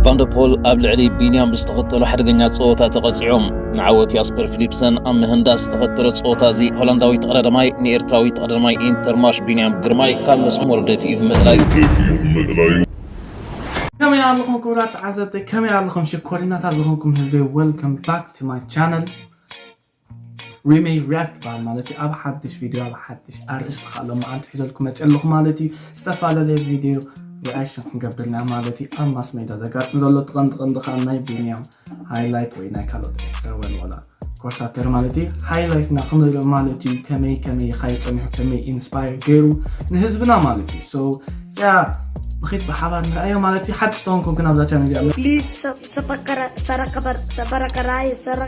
ቫንደፖል ኣብ ልዕሊ ቢንያም ብዝተኸተሎ ሓደገኛ ጸወታ ተቐጺዖም። ንዓወት ያስፐር ፊሊፕሰን ኣብ ምህንዳስ ዝተኸተሎ ጸወታ እዚ፣ ሆላንዳዊ ተቐዳዳማይ ንኤርትራዊ ተቐዳዳማይ ኢንተርማሽ ቢንያም ግርማይ ካብ መስመር ደፊኡ ብምእላዩ። ከመይ ኣለኹም ክቡራት ተዓዘብተይ? ከመይ ኣለኹም ሽኮሪናታት ዝኾንኩም ህዝበይ? Welcome back to my channel. ሪሜይ ሪያክት በሃል ማለት እዩ። ኣብ ሓድሽ ቪድዮ፣ ኣብ ሓድሽ ኣርእስቲ ከዓ ሎም መዓልቲ ሒዘልኩም መፅእ ኣለኹ ማለት እዩ። ዝተፈላለየ ቪድዮ ሪኣክሽን ክንገብር ኢና ማለት እዩ። ኣብ ማስ ሜዳ ዘጋጥም ዘሎ ተቐንዲ ቀንዲ ከዓ ናይ ቢንያም ሃይላይት ወይ ናይ ካልኦት ኤርትራውያን ዋላ ኮርሳተር ማለት እዩ። ሃይላይትና ክንርኢ ማለት እዩ። ከመይ ከመይ ይኻይ ጸኒሑ፣ ከመይ ኢንስፓየር ገይሩ ንህዝብና ማለት እዩ። So ያ ብኺድ ብሓባር ንርኣዮ ማለት እዩ። ሓድሽ ተኾንኩም ግን ኣብዛ ቻነል እዚኣ ፕሊዝ ሰበከረ ሰረከበር ሰበረከራይ ሰረ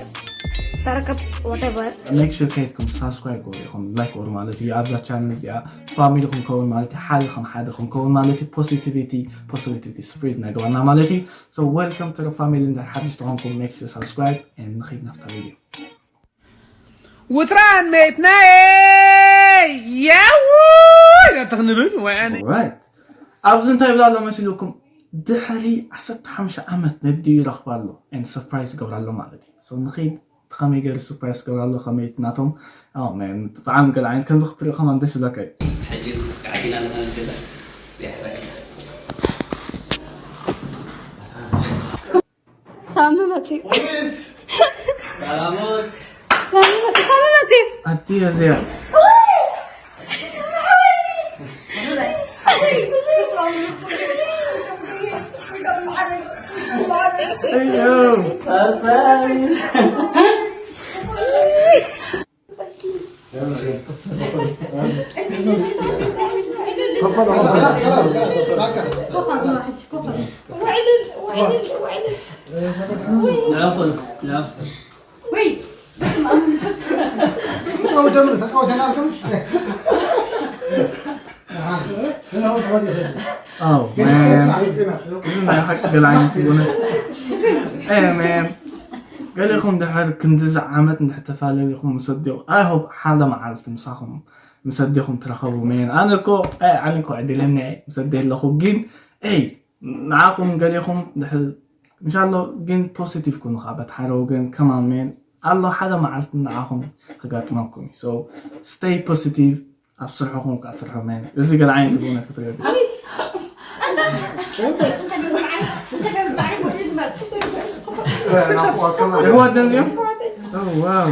ሰረከብ whatever። Make sure ከይትኩም ሳብስክራይብ ገሩ ኢኹም፣ ላይክ ገሩ ማለት እዩ። ኣብዛ ቻነል እዚኣ ፋሚሊ ክንከውን ማለት እዩ። ሓደ ከም ሓደ ክንከውን ማለት እዩ። ፖዚቲቪቲ ፖዚቲቪቲ ስፕሪድ እናገባና ማለት እዩ። So welcome to the family። እንድሕር ሓድሽ ተኾንኩም make sure ሳብስክራይብ and ንኺድ ናብታ ቪድዮ። ውጥራን መይትናየይ ያው ኢና ተኽንብል ወያነ። Alright። ኣብዚ እንታይ ይብላ ኣሎ መሲልኩም? ድሕሪ ዓሰርተ ሓሙሽተ ዓመት ነዲኡ ይረኽባ ኣሎ and ሰርፕራይዝ ገብራ ኣሎ ማለት እዩ። So ንኺድ እቲ ከመይ ገይሩ ሰርፕራይዝ ገብራ ኣሎ፣ ከመይ እቲ ናቶም፣ oh man፣ ብጣዕሚ ገለ ዓይነት ከምዚ ክትሪኦ ከማን ደስ ይብለካ እዩ። ሕጂ ኣቲና ኣለና ገዛ። ሳሚ መፂ። ሰላሞት። ሳሚ መፂ፣ ሳሚ መፂ። ኣቲ እዚኣ። እዮ። ሰርፕራይዝ። Oh, man. እዚ ናይ ሓቂ ገለ ዓይነት እዩ፣ እውነት። Hey, man. ገሌኹም ድሕር ክንድዚ ዓመት እንድሕር ተፈላለኹም ምስ ኣዴኹም፣ I hope ሓደ መዓልቲ ምሳኹም ምስ ኣዴኹም ትራኸቡ፣ man። ኣነ እኮ፣ ኣይ፣ ኣነ እኮ ዕድለኛ እየ፣ ምስ ኣደይ ኣለኹ። ግን፣ ey፣ ንዓኹም ገሌኹም ድሕር፣ እንሻሎ፣ ግን ፖዚቲቭ ኩኑ ኸዓ በቲ ሓደ ወገን ከማን፣ man። ኣሎ ሓደ መዓልቲ ንዓኹም ከጋጥመኩም እዩ። So stay positive። ኣብ ስርሕኹም ከዓ ስርሑ፣ man። እዚ ገለ ዓይነት ብእውነት ክትገብር። ኣሕዋት ደም እዚኦም? Oh, wow።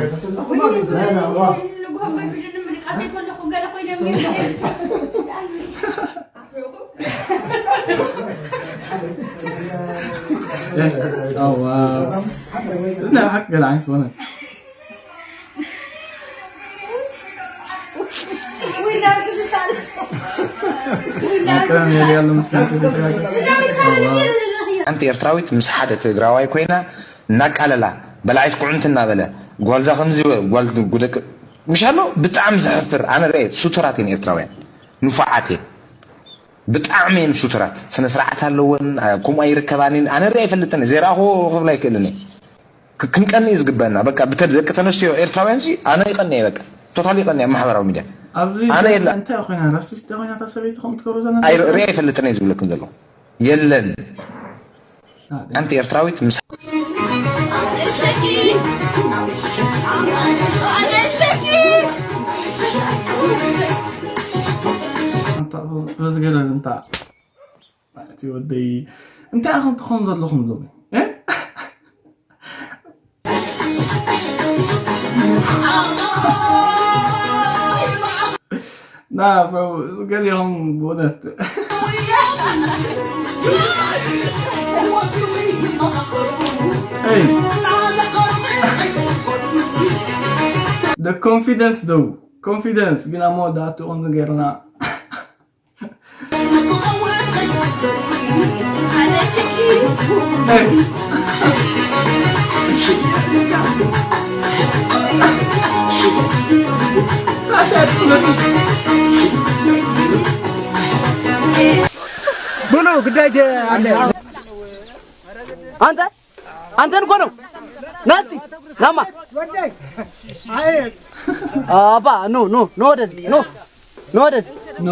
Eh, oh, wow። እዚ ናይ ብሓቂ ገለ ዓይነት ብእውነት። ናይ ቀደም የርኢ ኣሎ መስለኒ፣ ተዘይተጋገ። Oh, wow። ሓንቲ ኤርትራዊት ምስ ሓደ ትግራዋይ ኮይና እናቃለላ፣ በላዒት ኩዕንቲ እናበለ፣ ጓልዛ ከምዚ፣ ጓል ጉደቅ፣ ምሽ ኣሎ። ብጣዕሚ ዘሕፍር። ኣነ ርኤ፣ ሱቱራት እየን ኤርትራውያን፣ ንፉዓት እየን። ብጣዕሚ እየን ሱቱራት። ስነ ስርዓት ኣለወን፣ አ፣ ከምኡ ኣይርከባን እየን። ኣነ ርኤ ኣይፈልጥን እየ። ዘይረኣኹዎ ክብል ኣይክእልን እየ። ክ-፣ ክንቀኒ እዩ ዝግበአና። በቃ ብተ-፣ ደቂ ተነስትዮ ኤርትራውያን ሲ ኣነ ይቐኒ እየ። በቃ ቶታሊ ይቐኒ እየ ኣብ ማሕበራዊ ሚድያ። ኣብዚ ኣነ ዘ-፣ የላ። እንታይ ኮይና? ራሲስት ኮይና እታ ሰበይቲ ከምኡ ትገብሮ ዘላ? ኣይ፣ ርኤ ኣይፈልጥን እየ ዝብለክን ዘለኹ። የለን። ኣንቲ ኤርትራዊት ምስ ኣንታ በዝ-፣ በዝገረድ እንታ እቲ ወደይ እንታይ ኢኹም ትኾኑ ዘለኹም ሎሚ? እ? ና፣ ብሮ፣ ገሊኦም ብእውነት። Hey. The confidence, though. Confidence ግን ኣብ መወዳእትኡ ከምዚ ገይርና። ብሉ ግዳይ ጀ-፣ ኣለ። ኣንተ፣ ኣንተን እኮ ነው። ናስቲ ናማ። ኣባ፣ ኖ፣ ኖ፣ ኖ ወደዚህ፣ ኖ፣ ኖ ወደዚህ። ኖ።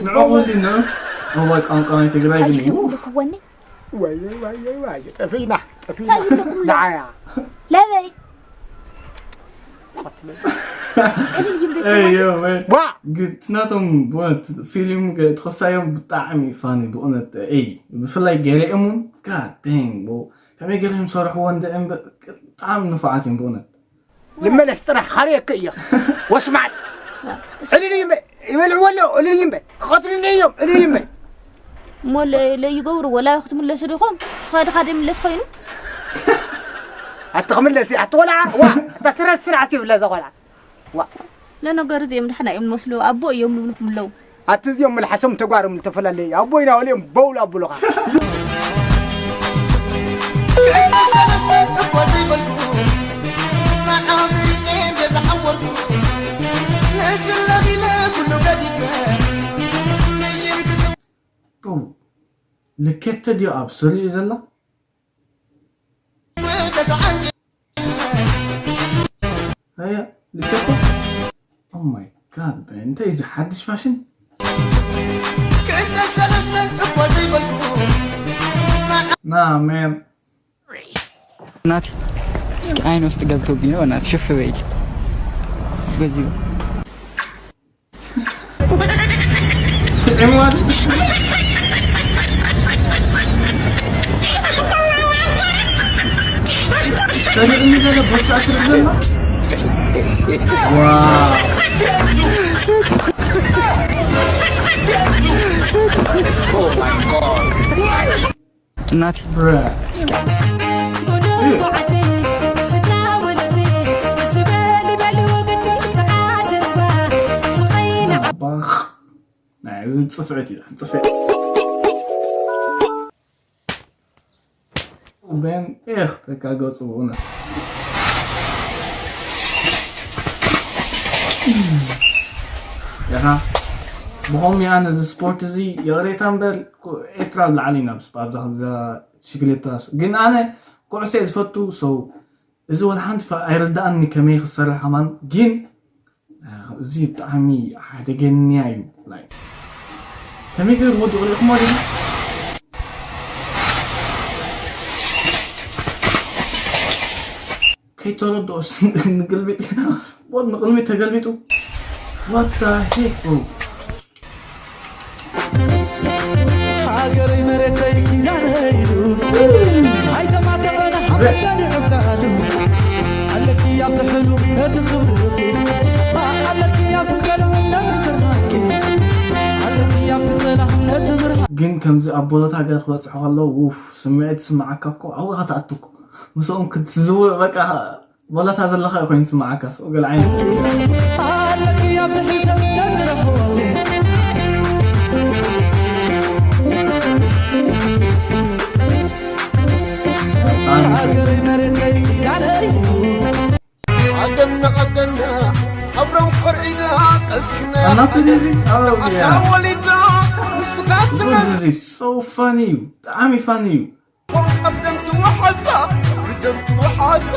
ንዕኡ ኩሉ ኖ። እዋይ፣ ቋንቋ ናይ ትግራይ ግን እዩ። ዋየ ዋየ ዋየ ጠፊና ጠፊና እንታይ ይብለኩም ኣሎ? ንዓያ ለበይ Hey, yo, man. ዋ Good. ናቶም ብእውነት ፊልም ተኸሳዮም ብጣዕሚ ፋኒ ብእውነት። ኤይ ብፍላይ ገሊኦም እውን ጋደን ከመይ ገሊኦም ዝሰርሕዎ እንደ እምበር ብጣዕሚ ንፉዓት እዮም ብእውነት። ልመለስ ጥራሕ ሓርየክ እያ ወሽማጥ እልል ይበል ይበልዕዎ ኣለዉ እልል ይበል ክቐትልኒ እዮም እልል ይበል እሞ ለይገብሩ ወላ ክትምለሱ ዲኹም ትኸድኻ ደምለስ ኮይኑ ኣቲ ክምለስ ኣቲ ቆልዓ ዋ እታ ስረ ስርዓት ይብለ እዛ ቆልዓ ዋ ለነገሩ እዚኦም ድሕና እዮም መስሉ ኣቦ እዮም ንብልኩም ኣለዉ ኣቲ እዚኦም መልሓሶም ተጓሮም ዝተፈላለዩ ኣቦይና ወሊኦም በውሉ ኣብሉኻ ክልተ ሰለስተ እኳ ዘይበልኩ ንዓኺ ርኤ እንደ ዝዓወርኩ ንስለኺ ኢለ ኩሉ ገዲፈ ንሽም ክትጽ ልኬተ ድዮ ኣብ ስሪኡ ዘላ ተተዓንቂ ኣያ ልኬተ Oh my god በ እንታይ እዚ ሓድሽ ፋሽን ክልተ ሰለስተ እኳ ዘይበልኩ ና man ናቲ እስኪ አይን ውስጥ ገብቶብኝ ነው። እናት ሽፍ በይል በዚህ ስዕም ማለት ሰሪቅ የሚገለ ቦርሳ ትርዘማ እናቴ ብረ ጉዱ ዓዲ ስድራ ወለዲ ዝበል ይበሉ ግዲ ተዓትርባ ፍቐይና ባኽ ናይ እዚ ጽፍዕት እዩ ጽፍዕ በን ኤኽ ተካ ገጹ ብእውነት ኢኻ ብኸምኡ ኣነ እዚ ስፖርት እዚ ይቕሬታ እምበር ኤርትራ ኣብ ላዕሊ ኢና ብስጳ ኣብዛ ከምዛ ሽግሌታ ግን ኣነ ኩዕሶ እየ ዝፈቱ ሰው እዚ ወላ ሓንቲ ኣይርዳእኒ ከመይ ክሰርሕ ከማን ግን እዚ ብጣዕሚ ሓደገኛ እዩ like ከመይ ገይሩ ወዲ ሪኢኹሞ ዲኹም ከይተረድኦስ ንግልቢጥ ቦት ንቅልቢት ተገልቢጡ what the heck bro ሃገረይ መሬተይ ኪዳነይ ኢሉ ኣይተማተቐን ሓመድ ጸኒዑ ቃሉ ኣለኪ ኣብቲ ሕሉም ነቲ ክብርኺ ኣለኪ ኣብቲ ገለመን ነቲ ግርማኪ ኣለኪ ኣብቲ ጸላም ነቲ ብርሃን ግን ከምዚ ኣብ ቦሎት ሃገር ክበጽሑ ከለዉ ውፍ ስምዒት ዝስምዓካ እኮ ኣብኡ ኢኻ ትኣቱ እኮ ምስኦም ክትዝውር በቃ ቦሎታ ዘለኻ እዩ ኮይኑ ዝስምዓካ ሰው ገለ ዓይነት ኣለኪ ኣብቲ ሕሰብ ነንረኽበሉ ሃገረይ መሬተይ ኪዳነይ ኣገና ኣገና ኣብሮም ኮርዒዳ ቀሲና ኣናቱ ዲዚ ኣውያ ወሊዳ ንስኻ ስለዚ እዚ so funny እዩ ብጣዕሚ funny እዩ ካብ ደም ትወሓሳ ብደም ትወሓሳ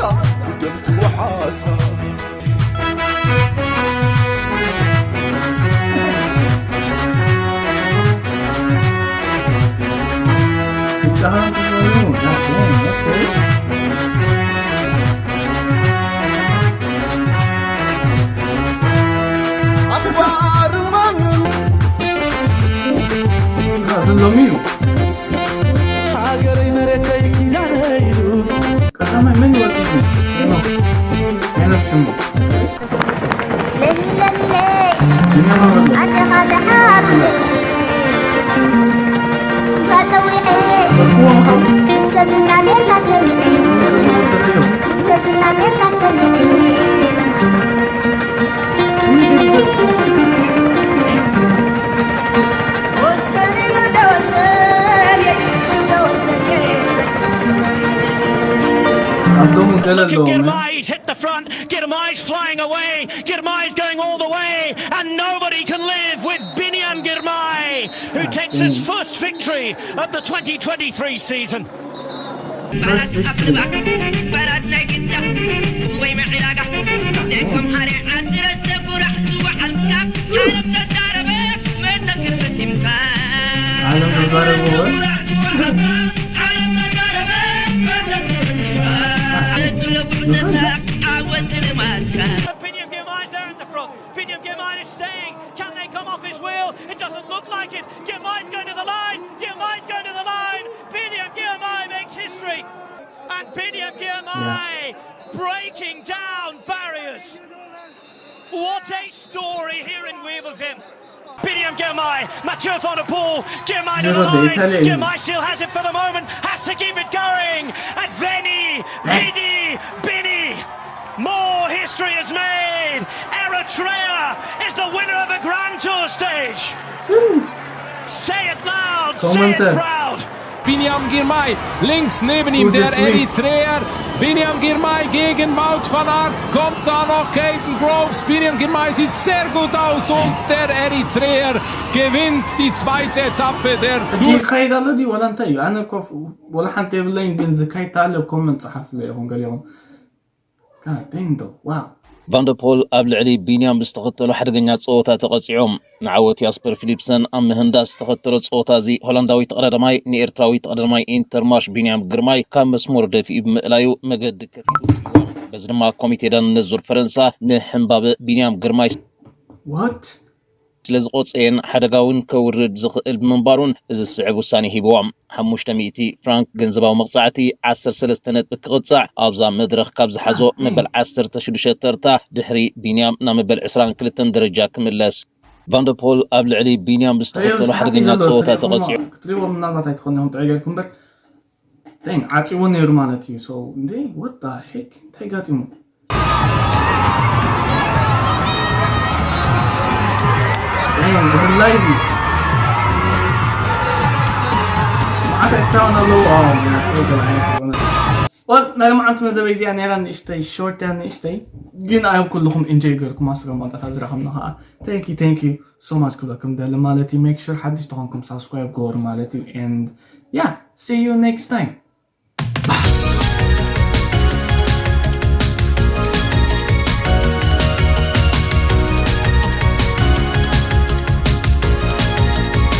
ብደም ትወሓሳ ብጫኻ ተሰሩ ናቸው ኣኽባር ማንም ዘለሚ እዩ ሃገረይ መሬተይ ኪዳነይ ኢሉ ቀዳማይ መን ይወፅእ ዓይነት ሽሙ ኣቦ ገለ ኣለዎም Girmay, he's hit the front. Girmay's flying away. Girmay's going all the way. And nobody can live with Binyam Girmay, who takes his first victory of the twenty twenty-three season. ዓለም ተዛረቡ But Biniam Girmay is there at the front. Biniam Girmay is staying. Can they come off his wheel? It doesn't look like it. Girmay's going to the line. Girmay's going to the line. Biniam Girmay makes history. And Biniam Girmay breaking down barriers. What a story here in Wevelgem. Biniam Girmay, Mathieu van der Poel, Girmay to the line. Girmay still has it for the moment, has to keep it going. And Veni, Vidi, Bini. More history is made. Eritrea is the winner of the Grand Tour stage. Say it loud, say it proud. Biniam Girmay, links neben ihm der Eritreer. Biniam Girmay gegen Wout van Aert, kommt da noch Kaden Groves. Biniam Girmay sieht sehr gut aus und der Eritreer gewinnt die zweite Etappe der Tour. ዝካየድ ኣሎ ድዩ ዋላ እንታይ እዩ? ኣነ ኮፍ ዋላ ሓንቲ የብለይን፣ ግን ዝካየድ ኣሎ ኮመንት ጸሓፍለ ኢኹም ገሊኹም። God damn though, wow. ቫንደፖል ኣብ ልዕሊ ቢንያም ብዝተኸተሎ ሓደገኛ ጸወታ ተቐጺዖም። ንዓወት ያስፐር ፊሊፕሰን ኣብ ምህንዳስ ዝተኸተሎ ጸወታ እዚ ሆላንዳዊ ተቐዳዳማይ ንኤርትራዊ ተቐዳዳማይ ኢንተርማርሽ ቢንያም ግርማይ ካብ መስመሩ ደፊኡ ብምእላዩ መገዲ ከፊቱ ጽይዋ። በዚ ድማ ኮሚቴ ዳንነት ዙር ፈረንሳ ንሕምባበ ቢንያም ግርማይ What? ስለ ዝቆጸየን ሓደጋ እውን ከውርድ ዝኽእል ብምንባሩን እዚ ዝስዕብ ውሳኔ ሂብዎም። ሓሙሽተ ሚእቲ ፍራንክ ገንዘባዊ መቕጻዕቲ፣ ዓሰርተ ሰለስተ ነጥቢ ክቕጻዕ፣ ኣብዛ መድረኽ ካብ ዝሓዞ መበል ዓሰርተ ሽዱሽተ ተርታ ድሕሪ ቢንያም ናብ መበል ዕስራን ክልተን ደረጃ ክምለስ። ቫንደፖል ኣብ ልዕሊ ቢንያም ብዝተኸተሎ ሓደገኛ ጸወታ ተቐጺዑ። ክትሪእዎ ምናልባት ኣይትኾን ኢኹም ጥዑይ ጌርኩም እምበር ደን ዓፂዎ ነይሩ ማለት እዩ። So እንዴ what the heck እንታይ ጋጢሙ? Damn, እዚ ላይቭ እዩ። መዓት ኤርትራውያን ኣለዉ። ኣዎ፣ ናይ ሎማዓንቲ መደበይ እዚኣ ነይራ ንእሽተይ ሾርት እያ ንእሽተይ ግን ኣይ ኩልኹም ኢንጆይ ገርኩም ኣስገማጣታ ዝረኸብና ከዓ thank you thank you so much ክብለኩም ደሊ ማለት እዩ። Make sure ሓድሽ ተኾንኩም ሳብስክራይብ ገበሩ ማለት እዩ። And yeah, see you next time.